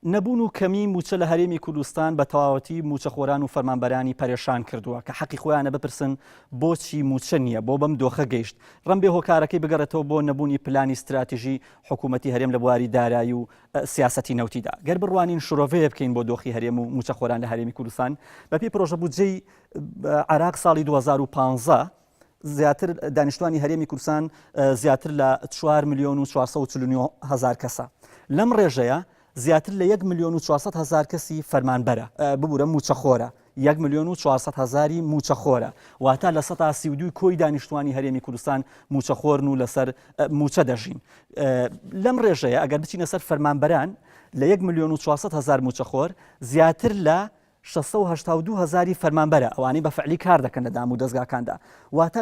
نەبوون و کەمی مووچە لە هەرێمی کوردستان بە تەواوەتی مووچەخۆران و فەرمانبەرانی پەرێشان کردووە کە حەقی خۆیانە بپرسن بۆچی مووچە نییە، بۆ بەم دۆخە گەیشت؟ ڕەنبێ هۆکارەکەی بگەڕێتەوە بۆ نەبوونی پلانی ستراتیژی حکوومەتی هەرێم لە بواری دارایی و سیاسەتی نەوتیدا. گەر بڕوانین شرۆڤەیە بکەین بۆ دۆخی هەرێم و مووچەخۆران لە هەرێمی کوردستان بەپێی پرۆژە بودجەی عێراق ساڵی 2015 زیاتر دانیشتوانی هەرێمی کوردستان زیاتر لە 4 میلیۆن و 449 هزار کەسە. لەم ڕێژەیە زیاتر لە 1 میلیۆن و 400 هزار کەسی فەرمانبەرە ببورە مووچەخۆرە. یەک ملیۆن و 400 هەزاری مووچەخۆرە، واتە 32% کۆی دانیشتوانی هەرێمی کوردستان مووچەخۆرن و لەسەر مووچە دەژین. لەم ڕێژەیە ئەگەر بچینە سەر فەرمانبەران لە 1 ملیۆن و 400 هەزار مووچەخۆر زیاتر لە 682 هەزاری فەرمانبەرە ئەوانەی بە فعلی کار دەکەن لە دام و دەزگاکاندا واتە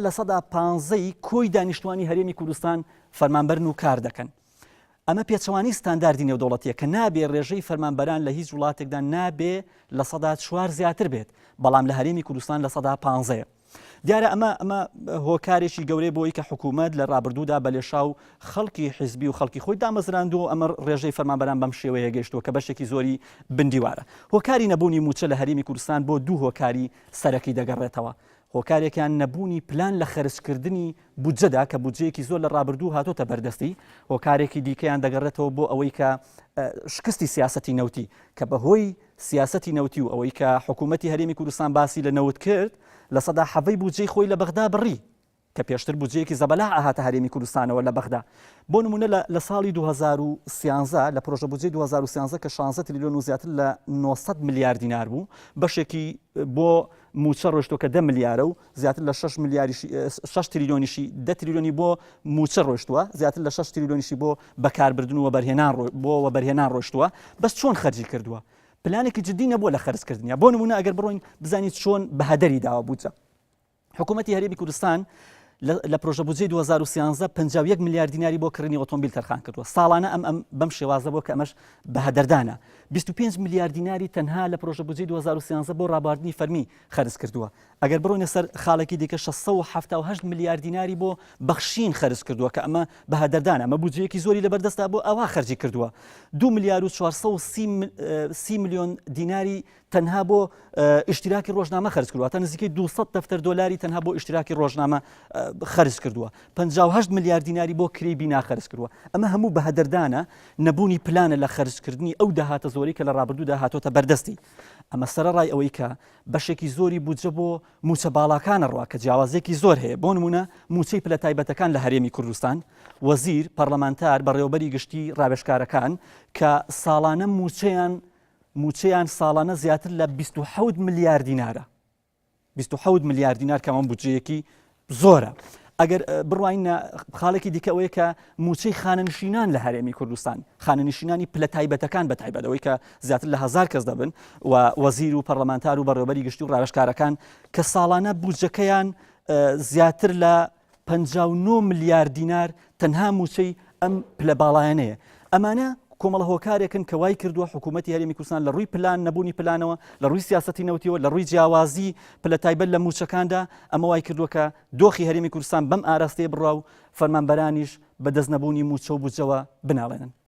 15% کۆی دانیشتوانی هەرێمی کوردستان فەرمانبەرن و کار دەکەن. ئەمە پێچەوانەی ستانداردی نێودەوڵەتیە کە نابێ ڕێژەی فەرمانبەران لە هیچ وڵاتێکدا نابێ 4% زیاتر بێت بەڵام لە هەرێمی کوردستان 15% دیارە ئەمە ئەمە هۆکارێکی گەورەی بۆی کە حکوومەت لە ڕابردوودا بە لێشاو خەڵکی حیزبی و خەڵکی خۆی دامەزراندووە و ئەمە ڕێژەی فەرمانبەران بەم شێوەیە گەیشتووە کە بەشێکی زۆری بندیوارە. هۆکاری نەبوونی مووچە لە هەرێمی کوردستان بۆ دوو هۆکاری سەرەکی دەگەڕێتەوە. هۆکارێکیان نەبوونی پلان لە خەرجکردنی بودجەدا کە بودجەیەکی زۆر لە ڕابردوو هاتۆتە بەردەستی، هۆکارێکی دیکەیان دەگەڕێتەوە بۆ ئەوەی کە شکستی سیاسەتی نەوتی کە بەهۆی سیاسەتی نەوتی و ئەوەی کە حکوومەتی هەرێمی کوردستان باسی لە نەوت کرد، 17% ی بودجەی خۆی لە بەغدا بڕی، کە پێشتر بودجەیەکی زەبەلاح ئەهاتە هەرێمی کوردستانەوە لە بەغدا. بۆ نموونە لە لە ساڵی 2013 لە پرۆژە بودجەی 2013 کە 16 تریلیۆن و زیاتر لە 900 ملیار دینار بوو، بەشێکی بۆ مووچە ڕۆیشتووە کە دە ملیارە و زیاتر لە شەش ملیاریشی شەش تریلیۆنیشی دە تریلیۆنی بۆ مووچە ڕۆیشتووە، زیاتر لە شەش تریلیۆنیشی بۆ بەکاربردن و وەبەرهێنان بۆ وەبەرهێنان ڕۆیشتووە، بەس چۆن خەرجی کردووە؟ پلانێکی جدی نەبووە لە خەرجکردنیا. بۆ نموونە ئەگەر بڕۆین بزانین چۆن بە هەدەری داوە بودجە. حکوومەتی هەرێمی کوردستان لە پرۆژە بودجەی 2013 51 ملیار دیناری بۆ کڕینی ئۆتۆمبیل تەرخان کردووە. ساڵانە ئەم ئەم بەم شێوازە بۆ کە ئەمەش بە هەدەردانە. 25 ملیار دیناری تەنها لە پرۆژە بودجەی 2013 بۆ ڕابواردنی فەرمی خەرج کردووە. ئەگەر بڕۆینە سەر خاڵێکی دیکە 678 ملیار دیناری بۆ بەخشین خەرج کردووە کە ئەمە بە هەدەردانە. ئەمە بودجەیەکی زۆری لەبەردەستدا بۆ ئەوا خەرجی کردووە. 2 ملیار و 430 ملیۆن دیناری تەنها بۆ ئیشتیراکی ڕۆژنامە خەرج کردووە، تا نزیکەی 200 دەفتەر دۆلاری تەنها بۆ ئیشتیراکی ڕۆژنامە خەرج کردووە، 58 ملیار دیناری بۆ کرێی بینا خەرج کردووە. ئەمە هەموو بەهەدەردانە، نەبوونی پلانە لە خەرجکردنی ئەو داهاتە زۆرەی کە لە ڕابردوودا هاتۆتە بەردەستی. ئەمە سەرەڕای ئەوەی کە بەشێکی زۆری بودجە بۆ مووچە باڵاکان ئەڕوا کە جیاوازییەکی زۆر هەیە، بۆ نموونە مووچەی پلە تایبەتەکان لە هەرێمی کوردستان، وەزیر، پەڕلەمانتار، بەڕێوەبەری گشتی، ڕاوێژکارەکان، کە ساڵانە مووچەیان مووچەیان ساڵانە زیاتر لە 27 ملیار دینارە. 27 ملیار دینار کە ئەمە بودجەیەکی زۆرە. ئەگەر بڕواینە خاڵێکی دیکە ئەوەیە کە مووچەی خانەنشینان لە هەرێمی کوردستان خانەنشینانی پلە تایبەتەکان بە تایبەت ئەوەی کە زیاتر لە هزار کەس دەبن و وەزیر و پەرلەمانتار و بەڕێوەبەری گشتی و ڕاوێژکارەکان کە ساڵانە بودجەکەیان زیاتر لە 59 ملیار دینار تەنها مووچەی ئەم پلە باڵایانەیە. ئەمانە کۆمەڵە هۆکارێکن کە وای کردووە حکوومەتی هەرێمی کوردستان لە ڕووی پلان نەبوونی پلانەوە، لە ڕووی سیاسەتی نەوتیەوە، لە ڕووی جیاوازی پلە تایبەت لە مووچەکاندا، ئەمە وای کردووە کە دۆخی هەرێمی کوردستان بەم ئاراستەیە بڕوا و فەرمانبەرانیش بە دەست نەبوونی مووچە و بودجەوە بناڵێنن.